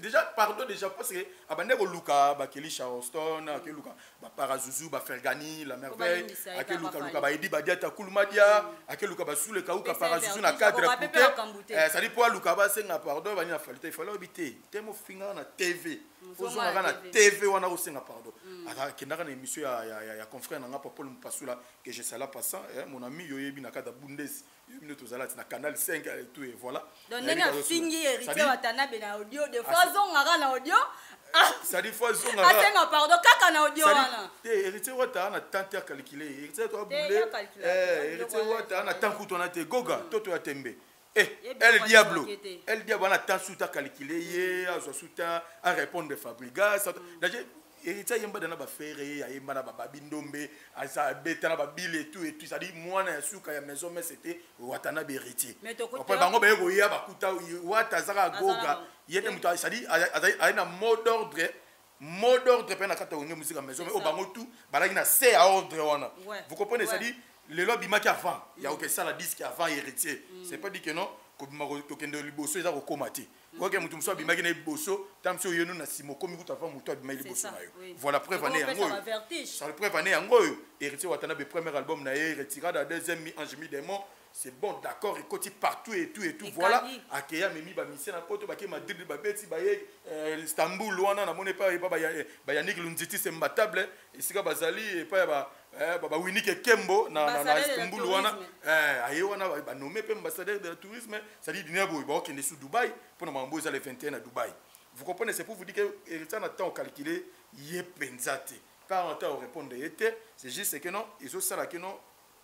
Speaker 5: Déjà pardon, déjà parce que abandaki koluka bakeli Charleston, akeluka baparazuzu, bafergani la merveille,
Speaker 1: balimbisa ye
Speaker 5: akeluka
Speaker 1: kaka
Speaker 5: luka
Speaker 1: Fally.
Speaker 5: baedi badiata kulumadia, akeluka basule kauka
Speaker 1: Pesa
Speaker 5: parazuzu na
Speaker 1: vertige,
Speaker 5: cadre
Speaker 1: akoka pe
Speaker 5: pour
Speaker 1: pe makambo te.
Speaker 5: te c'est-à-dire po aluka basenga pardon bani na Fally te. Fally oyebi te te mofingaka na TV, ozongaka na
Speaker 1: TV.
Speaker 5: TV wana kosenga pardon. Akendaka na émission ya confrère na nga Papol Mpasula, que je salue passant, eh, mon ami, yo yebi na kata Bundes, yo yebi nde tozala ti na Canal 5 et tout, et voilà.
Speaker 1: Donc
Speaker 5: Nayebi
Speaker 1: ndenge
Speaker 5: kaka
Speaker 1: afingi
Speaker 5: osula.
Speaker 1: Héritier
Speaker 5: C'est-à-dire-
Speaker 1: Watanabe na audio, des fois
Speaker 5: Ah,
Speaker 1: azongaka na audio,
Speaker 5: c'est-à-dire faut azongaka
Speaker 1: asenga pardon kaka na audio
Speaker 5: C'est-à-dire,
Speaker 1: wana.
Speaker 5: te Héritier Wata na temps te acalculé. Héritier Wata
Speaker 1: Te,
Speaker 5: abule
Speaker 1: ya calculé.
Speaker 5: Héritier Wata na temps kutu wana te. Goga toto ya tembe. Eh,
Speaker 1: Ye
Speaker 5: El
Speaker 1: biloko
Speaker 5: Diablo.
Speaker 1: wana te.
Speaker 5: El Diablo na temps suta calculé ye azwa suta a répondre Fabregas. D'ailleurs Héritier ayemba na bafere, ayemba na bababi ndombe, aza abeta na babile et tout et tout. C'est-à-dire mwana ya suka ya maison, mais c'était Watanabe Héritier.
Speaker 1: Mais toko-
Speaker 5: Après bango baye koya bakuta Wata azaka
Speaker 1: Aza na
Speaker 5: Goga.
Speaker 1: bango.
Speaker 5: Ye te moto, c'est-à-dire aza na mot d'ordre, mot d'ordre mpe na kati ya Wenge Musica Maison.
Speaker 1: C'est
Speaker 5: Oyo
Speaker 1: ça.
Speaker 5: bango tout balaki na se ya ordre wana. Vous comprenez?
Speaker 1: Ouais.
Speaker 5: C'est-à-dire lelo abimaki avant ya kokesala disque, avant Héritier. C'est pas dit que non, kobima kokende liboso eza kokóma te. Oke moto mosusu abimaki na liboso, ta mosusu oyenu na nsima, okomi kutu avant moto abimaki
Speaker 1: C'est
Speaker 5: liboso
Speaker 1: ça,
Speaker 5: na yo.
Speaker 1: oui.
Speaker 5: Voilà, preuve ane
Speaker 1: Ekopesa
Speaker 5: yango oyo.
Speaker 1: ba vertige.
Speaker 5: Ça, preuve ane yango oyo, Héritier Watanabe, premier album na ye, retirada, deuxième mi ange mi démon, c'est bon, d'accord, ekoti partout et tout et tout.
Speaker 1: Ekangi.
Speaker 5: Voilà, akeya amemi bamisie na poto, bake Madrid, babeti baye Istanbul wana, namoni epai epa bayanik Lunziti sembatable, esika bazali epai ya bawinike Kembo na
Speaker 1: Ambassadeur de la
Speaker 5: Istanbul wana.
Speaker 1: tourisme.
Speaker 5: Aye wana banome mpe ambassadeur de la tourisme, c'est-à-dire dina boye baokende su Dubai mpona makambo eza le 21 na Dubai. Vous comprenez? C'est pour vous dire que Héritier na temps ocalculé ye mpenza te par en temps orépondre ye te. C'est juste que non, ezosala ke non,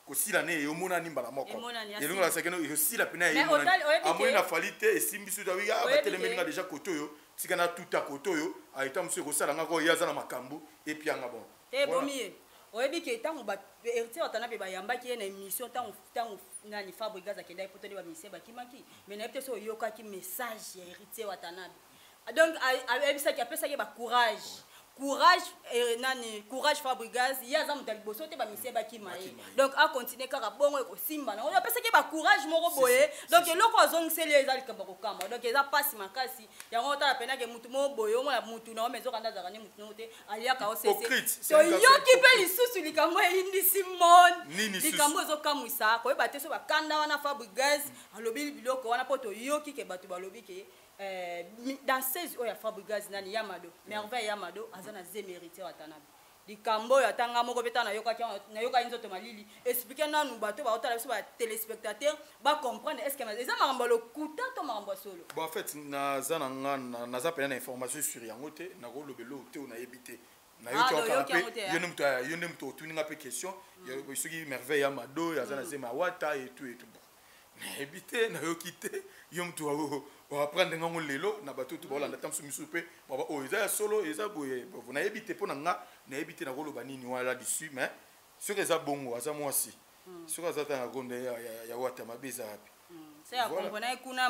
Speaker 5: kosila ne emonani mbala moko.
Speaker 1: Emonani,
Speaker 5: Elongo alakisaki no ekosila mpena.
Speaker 1: Mais
Speaker 5: Emonani
Speaker 1: oyebi
Speaker 5: amoni na Fally te, esimbi suki awi
Speaker 1: Oyebi
Speaker 5: batelemeli nga déjà kote oyo, tika na tuta kote oyo, ayeta mosusu ekosala nga ko ye aza na makambo epianga bon.
Speaker 1: Te
Speaker 5: Voilà.
Speaker 1: ebomi ye. Oyebi ke ntango Héritier Watanabe bayambaki ye na émission, ntango nani Fabregas akendaki poto nde bamisie bakimaki, mais nayebi te so oyokaki message ya Héritier Watanabe. Donc ayebisaki, apesaki bacourage, courage, nani, courage Fabregas, ye aza moto ya liboso te bamisie bakima ye, donc acontinue kaka bongo, ekosimba nango. Apesaki bacourage moko boye. Donc eloko azongiseli ye eza likambo ya kokamba. Donc eza mpasi makasi yango. Otala penake mutu moko boye, omona mutu na yo, mais ezokanda azalaka nde mutu noko te, aliaka osese.
Speaker 5: Hypocrite, c'est un garçon
Speaker 1: Toyoki mpe lisusu likambo eyindisi monde.
Speaker 5: Nini susu?
Speaker 1: Likambo ezokamwisa koyeba te so bakanda wana Fabregas alobi biloko wana, mpo toyoki ke bato balobi ke danseuse oyo ya Fabregas, nani, Yamado, Merveille Yamado, aza na zemi Héritier Watanabe. Likambo oyo atanga moko mpe ta nayokaki yango, nayokaki nzoto malili. Explique nanu bato baotala biso, batelespectateur, bacomprendre est ce que eza makambo ya lokuta to makambo ya solo.
Speaker 5: Bon, en fait naza na nga naza pena na information sur yango te, nakolobela oyo te oyo nayebi te.
Speaker 1: Ah,
Speaker 5: Nayoki
Speaker 1: donc
Speaker 5: kaka
Speaker 1: oyoki yango
Speaker 5: mpe
Speaker 1: te,
Speaker 5: yo nde moto yo nde moto otuni nga mpe question soki Merveille ya Mado aza na zema Wata et tout et tout. Bon, nayebi te, nayoki te. Yo moto oapprendre ngango lelo na bato to baolanda ta mosusu misusu mpe baba oyo eza ya solo, eza boye. Bon, nayebi te, mpo na nga nayebi te nakoloba nini wana là-dessus. Mais soki eza bongo, aza mwasi, soki aza ta na gonde ya Wata, mabe eza wapi?
Speaker 1: Se ya
Speaker 5: Voilà.
Speaker 1: comprendre ye kuna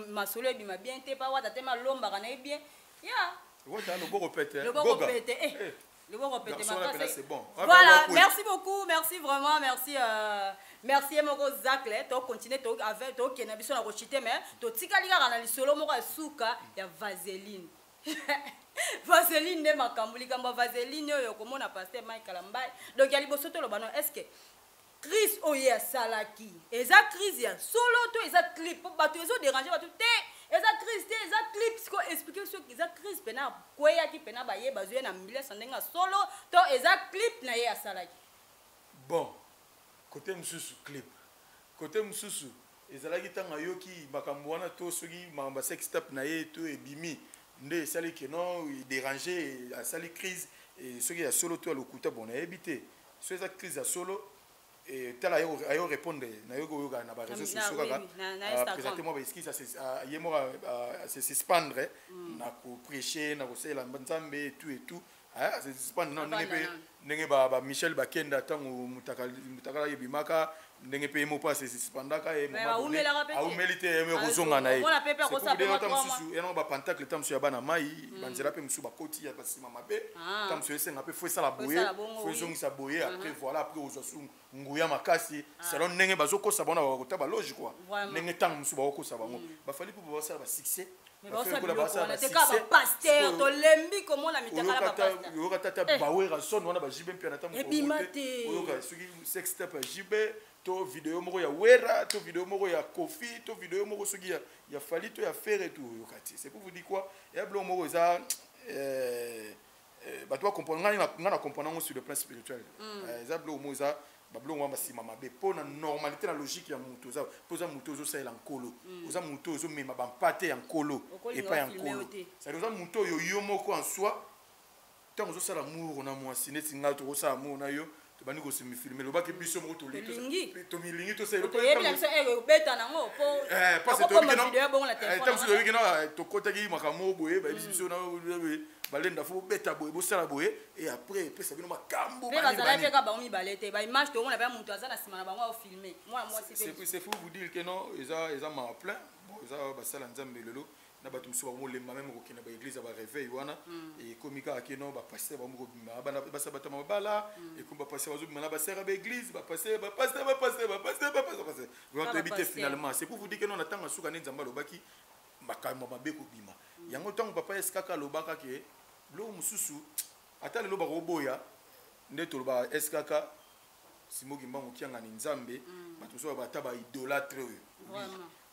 Speaker 1: masolo ebima bien te, pa Wata te malombaka na ye bien ya
Speaker 5: Wata loboko pete.
Speaker 1: Loboko
Speaker 5: Goga.
Speaker 1: pete, eh.
Speaker 5: Eh.
Speaker 1: Loboko pete
Speaker 5: Garçon wana
Speaker 1: makasi.
Speaker 5: pena c'est bon. Ah,
Speaker 1: Voilà,
Speaker 5: ben,
Speaker 1: merci beaucoup, merci vraiment, merci, merci ye moko Zacle. Tocontinue to avec tokende biso na kochite, mais totikali kaka na lisolo moko ya suka ya vaseline. Vaseline nde makambo, likambo ya vaseline oyo komona pasteur Mike Kalambai. Donc ya liboso toloba no, est ce que crise oyo ye asalaki eza crise ya solo to eza clip? Po bato ezoderange bato te, eza crise te, eza clip. Siko explique soki eza crise mpena akweyaki mpena, baye bazwi ye na ambulance ndenge ya solo to eza clip na ye asalaki.
Speaker 5: Bon, côté mosusu clip, côté mosusu ezalaki ntango ayoki makambo wana to soki makambo ya sextape na ye to ebimi nde esali ke non, déranger, asali crise. Soki ya solo to ya lokuta, bon, nayebi te. So eza crise ya solo, tala ayo répondre, nayoki koyoka na baréseau sociaux
Speaker 1: oui,
Speaker 5: kaka
Speaker 1: oui, na Instagram.
Speaker 5: Présente mwa baexcuse, ye moko ase suspendre na koprêche, na kosalela Nzambe et tout et tout. Ase suspendre na ndenge mpe
Speaker 1: Avanda
Speaker 5: ndenge ba Michel bakenda ntango mutakala ebimaka. Ndenge mpe ye moko asuspendaka ye,
Speaker 1: Mais awumelaka pe te.
Speaker 5: Awumeli te, ye moko kozonga na ye.
Speaker 1: Omona pe akosala pe mwa 3 mois.
Speaker 5: Mosusu yango bapentacle ta mosusu ya bana mai, banzela mpe mosusu bakoti ya basima mabe. Ta mosusu esenga mpe fo esala
Speaker 1: Faut
Speaker 5: boye,
Speaker 1: esala bongo,
Speaker 5: fo
Speaker 1: oui.
Speaker 5: ezongisa boye. Après voilà, après ozwa su nguya makasi selon ndenge bazokosa bango na bakota baloge quoi. Ndenge ntango mosusu bakokosa bango, bafali mpo basala basuccès.
Speaker 1: Mais baosala biloko wana te, kaka bapaster. Tolembi komona mitakala bapaster.
Speaker 5: Oyoka tata bawera son wana bajibe mpe na ta mokolo
Speaker 1: Ebima
Speaker 5: te.
Speaker 1: te.
Speaker 5: Oyoka soki sex step ya jibe to video moko ya Wera to video moko ya Kofi to video moko soki ya Fali to ya Fere to oyoka te. C'est pour vous dire quoi, ya biloko moko eza bato bacomprendre ngai na comprendre yango sur le plan spirituel. Eza biloko moko, eza babiloko wana basima mabe mpo na normalité, na logique ya moto. Oza mpo oza moto ozosalela Nkolo, oza moto ozomema bampate ya Nkolo
Speaker 1: Okolinga
Speaker 5: epai ya
Speaker 1: ofilme yo
Speaker 5: Nkolo.
Speaker 1: te.
Speaker 5: C'est-à-dire oza moto oyo yo moko en soi, ntango ozosala amour na mwasi neti ngai, tokosala amour na yo, tobandi kosemifilme, lobaki biso moko
Speaker 1: Tolingi.
Speaker 5: Tomilingi tosala.
Speaker 1: Toyebi na biso obeta nango po akokoma video ya bongo na telefone.
Speaker 5: Ntango mosusu toyebi kena tokotaki makambo moko boye, bayebisi biso na balenda fo bobeta boye, bosala boye, et après epesa bino makambo.
Speaker 1: Mpe
Speaker 5: Banini,
Speaker 1: bazalaki
Speaker 5: banini.
Speaker 1: mpe kaka bango mibale te. Baimage tomona mpe moto aza na nsima na bango aofilme mwana mwasi mpe.
Speaker 5: C'est pour vous dire que non, eza maa plein. Bon, eza basala Nzambe lelo na bato mosusu bakomolemba meme kokende baeglise ya bareveil wana. Ekomi kaka ke non, bapaster bango kobima bana basa batama mabala, ekomi bapaster bazobima na basere ya baeglise, bapaster, bapaster, bapaster, bapaster, bapaster, bapaster. Vraiment,
Speaker 1: Kaka
Speaker 5: toyebi te.
Speaker 1: pasteur.
Speaker 5: Finalement, c'est pour vous dire que non, na ntango ya suka nde Nzambe alobaki makambo mabe kobima yango. Ntango papa esi kaka alobaka ke biloko mosusu ata lelo bakoboya nde toloba esi kaka Simoki Mbangu Kiangani Nzambe, bato mosusu bata baidolâtre oyo. Oui.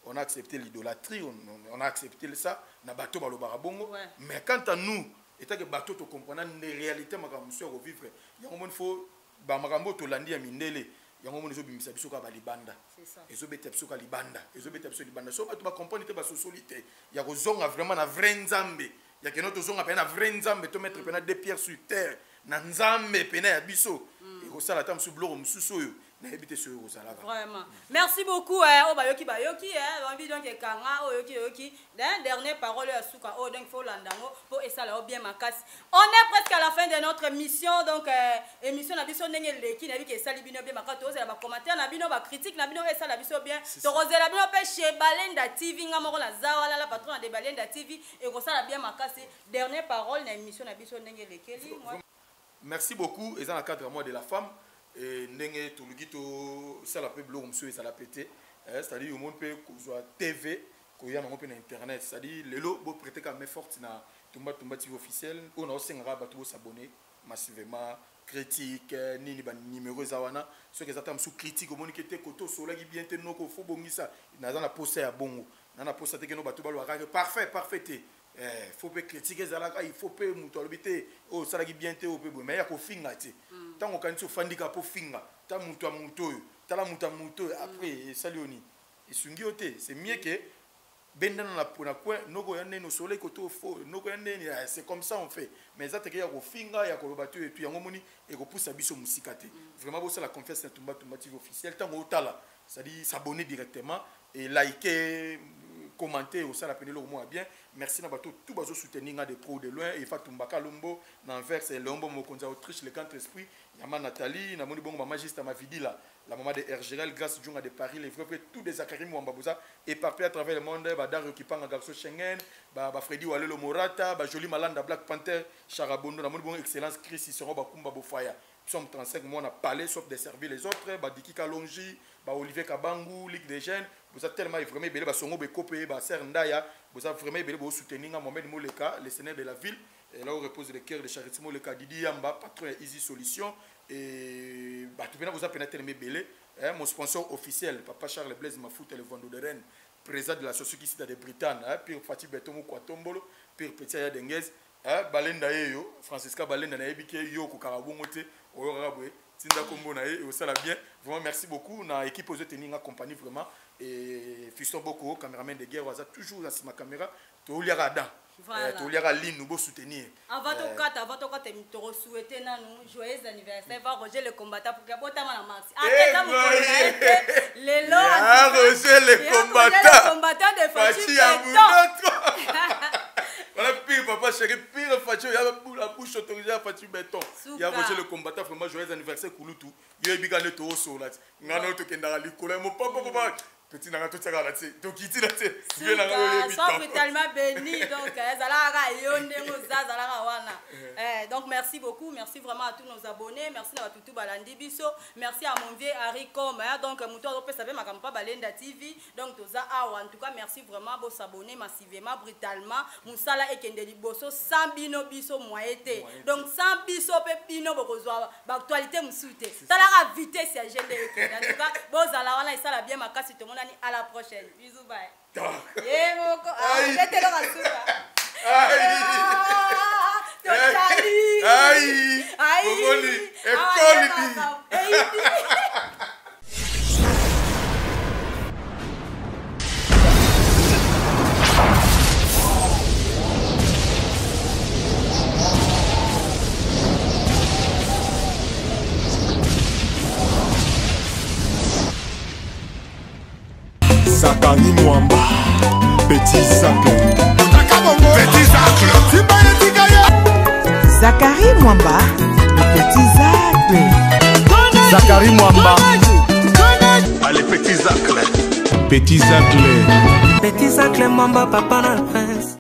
Speaker 5: On a accepté l'idolâtrie, on a accepté ça na bato balobaka bongo. Mais quant à nous etake bato tocomprendre nde réalité makambo mosusu ya kovivre yango, moni fo bamakambo oyo tolandi ya mindele yango, moni ezobimisa biso kaka balibanda.
Speaker 1: C'est ça.
Speaker 5: Ezobeta biso kaka libanda, ezobeta biso libanda. So bato bacomprendre te, basosoli te ya kozonga vraiment na vrai Nzambe, ya keno tozonga pene na vrai Nzambe, tomettre pena deux pierres sur terre na Nzambe pene ya biso, ekosala ata mosusu biloko mosusu oyo nayebi te soki ekozalaka.
Speaker 1: Vraiment. Merci beaucoup. Eh, oh, bayoki, bayoki, eh, bambi donc ekanga, oh, yoki, yoki. D'un dernier parole ya suka, oh, donc faut landango, po esala oh, bien makasi. On est presque à la fin de notre mission, donc émission na biso ndenge leki na biki esali bino bien makasi. Tozela ba commentaire na bino, ba critique na bino, esala biso bien. Tozela bino pe chez Balenda TV, nga moko na zawa la patron de Balenda TV et kosala bien makasi. Dernière parole na émission na biso ndenge lekeli. Moi
Speaker 5: Merci beaucoup. Eza na cadre ya mois de la femme e ndenge toluki tosala mpe biloko mosusu ezala pe te. C'est-à-dire omoni mpe kozwa TV koya nango mpe na internet, c'est-à-dire lelo boprêter ka main forte na Tumba Tumba TV officiel oyo naosengaka bato bosabone massivement. Critique nini, banimero eza wana. Soki eza ta mosusu critique, omoni ke te kote osolaki bien te, noko fo bongisa. Naza na posa ya bongo, na na posa te keno bato balobaka parfait parfait te. Faut mpe critique ezalaka, il faut mpe moto alobi te oyo osalaki bien te, oyo mpe boye, mais ya kofinga te. Ntango okanisi ofandika mpo finga ta moto ya moto oyo, tala moto ya moto oyo, après esali yo nini? Esungi yo te. C'est mieux que bendana na coin, noko ya ndeni osoleki kote fo, noko ya ndeni, c'est comme ça on fait. Mais eza teke ya kofinga, ya koloba te etu yango moni ekopusa biso mosika te. Vraiment bosala confiance na Tumba Tumba TV officiel. Ntango otala, c'est-à-dire s'abonner directement et liker, commenter, osala pene eloko moko ya bien. Merci na bato tout bazosoutenir nga de pro ou de loin. Efa Tumbaka Lombo na Anvers, Lombo mokonzi ya Autriche, le grand esprit yama Nathalie, namoni bongo mama Juste Mavidila, la maman de Ergerel, Grâce Djunga de Paris, les vrais vrais tous des Zakari Mwamba boza éparpillés à travers le monde, ba Dario Kipanga, Garçon Schengen, ba Freddy Walelo Morata, ba Joli Malanda, Black Panther Charabondo, namoni bongo excellence Chris Isoro Bakumba Bofaya, Psaume 35, moi on a parlé sauf de servir les autres, ba Diki Kalonji, ba Olivier Kabangu, Ligue des Jeunes, vous êtes tellement vraiment belé, ba Songo Bekope, ba Ser Ndaya, vous êtes vraiment belé, vous soutenir nga Mohamed Moleka, le seigneur de la ville, et là où repose le cœur de Charité Moleka, Didi Yamba, patron Easy Solution, et bah, tout vous avez tellement belé, hein, mon sponsor officiel, papa Charles Blaise Mafuta, le Vando de Rennes, président de l'association qui de Bretagne, hein, Pire Fatih Betomo Kwatombolo, Pire Petit Aya Denguez, hein, Balenda yeyo, Francisca Balenda nayebi ke yo kokaka bongo te, oyo kaka boye, tinda kombo na ye, osala bien. Vraiment merci beaucoup na équipe ozo tenir nga compagnie vraiment, et Fiston Boko, caméraman de guerre, aza toujours dans ma caméra, toliaka Adam. Toliaka Linu, bo soutenir.
Speaker 1: Avant tokata, avant tokata, toko souhaiter nanu joyeux anniversaire va Roger le combattant pour que botama na mars.
Speaker 5: Eh,
Speaker 1: Ate za mokolo na ye te, lelo,
Speaker 5: Ya
Speaker 1: en tout cas,
Speaker 5: Roger le
Speaker 1: ya Roger le
Speaker 5: combattant.
Speaker 1: combattant de Fatshi
Speaker 5: Fatshi ya
Speaker 1: Beton.
Speaker 5: Munoto. Voilà pire papa chéri, pire Fatshi, ya la bouche autorisée à Fatshi Beton. Ya Roger le combattant, vraiment joyeux anniversaire kulutu. Yo ebika nde toosola ti ngai nayo tokendaka likolo ya mopapapapa petit nanga totiaka na te, tokiti na te. Vie nanga oyebi.
Speaker 1: Sois brutalement béni. Donc ezalaka yo ndenge oza, azalaka wana. Donc merci beaucoup, merci vraiment à tous nos abonnés, merci na batutu balandi biso, merci à mon vieux Harry Com, hein. Donc moto azopesa mpe makambo mpa Balenda TV. Donc toza awa, en tout cas merci vraiment, bosabonner massivement, brutalement, mosala ekende liboso. Sans bino, biso moye te. Donc sans biso mpe bino bokozwa baactualité mosusu te. Talaka vitesse ya gende ekende. En tout cas bozala wana, esala bien makasi. Tomonani à la prochaine, bisous, bye. Ye moko betelaka suka. Totali.
Speaker 5: Ai. Omoni, ekoli di.
Speaker 7: Zakari Mwamba, Petit Zacle.
Speaker 5: Petit Zacle.
Speaker 8: Zakari Mwamba, le petit Zacle.
Speaker 7: Zakari Mwamba.
Speaker 5: Allez, Petit Zacle.
Speaker 7: Petit Zacle.
Speaker 9: Petit Zacle Mwamba, papa na prince.